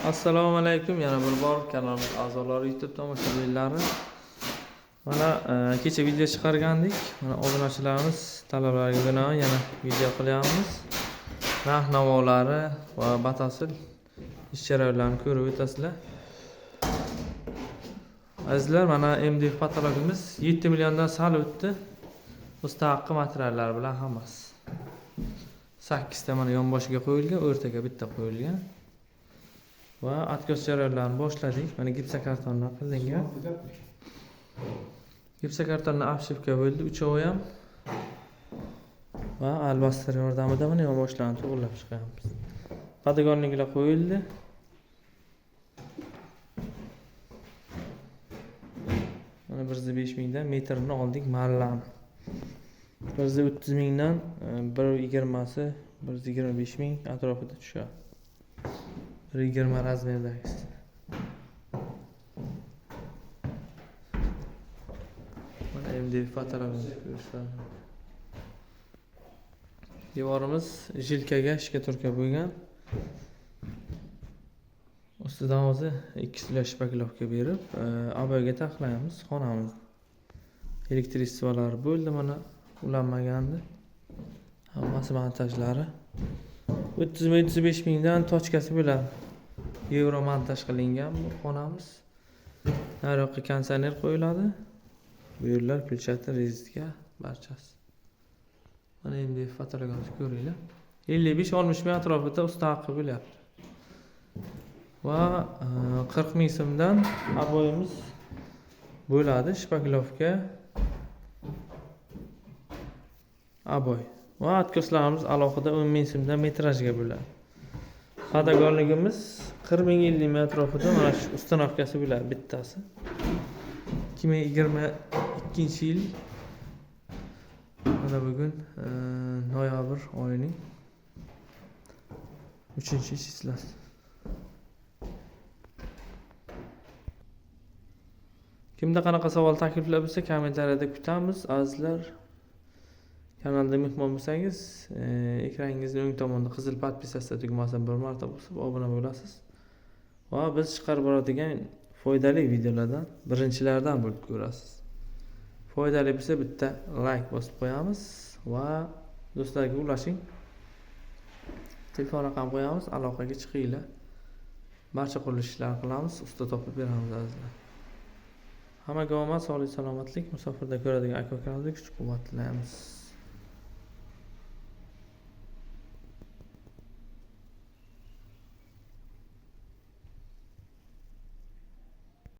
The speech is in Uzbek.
Assalomu alaykum, yana bir bor kanalimiz a'zolari, YouTube tomoshabinlari. Mana kecha video chiqargandik. Mana obunachilarimiz talablariga binoan yana video qilyapmiz. Narx navolari va batafsil ish jarayonlarini ko'rib o'tasizlar. Azizlar, mana MDF patologimiz 7 milliondan sal o'tdi. Usta haqqi materiallar bilan hammasi. 8 ta mana yonboshiga qo'yilgan, o'rtaga bitta qo'yilgan. Va откос jarayonlarini boshladik. Mana gipsokartondan qilingan. Gipsokartondan обшивка bo'ldi, uchovi ham. Va albaster yordamida mana yonboshlarni to'g'rilab chiqyapmiz. Podogolniklar qo'yildi. Mana 105 mingdan metrini oldik mallani. 130 mingdan 1.20si 125 ming atrofida tushadi. 1.20 razmerdagisi. Mana MDF fotolarimizni ko'rsatadi. Devorimiz jilkaga shkaturka bo'lgan. Ustidan o'zi 2 sula shpaklovka berib, oboyga taxlaymiz xonamizni. Elektrichestvolari bo'ldi, mana ulanmagandi. Hammasi montajlari. 30 ming, 35 mingdan tochkasi bo'ladi. Yevro montaj qilingan bu xonamiz. Nariyoqqa konditsioner qo'yiladi. Bu yerlar pulchati, rezitka barchasi. Mana endi fotolarimizni ko'ringlar. 55-60 ming atrofida usta haqqi bo'lyapti. Va 40 ming so'mdan oboyimiz bo'ladi, shpaklovka oboy. Va откосlarimiz alohida 10 ming so'mdan metrajga bo'ladi. Podogolligimiz 40 ming 50 ming atrofida mana shu ustanovkasi bo'ladi bittasi. 2022 yil mana bugun noyabr oyining 3-chislasi. Kimda qanaqa savol takliflar bo'lsa kommentariyada kutamiz azizlar. Kanalda mehmon bo'lsangiz, ekraningizni o'ng tomonida qizil podpisatsiya tugmasini bir marta bosib obuna bo'lasiz. Va biz chiqarib boradigan foydali videolardan birinchilardan bo'lib ko'rasiz. Foydali bo'lsa bitta like bosib qo'yamiz va do'stlarga ulashing. Telefon raqam qo'yamiz, aloqaga chiqinglar. Barcha qurilish ishlarini qilamiz, usta topib beramiz azizlar. Hammaga omad, sog'lik, salomatlik, musofirda ko'radigan aka ukalarga kuch quvvat tilaymiz.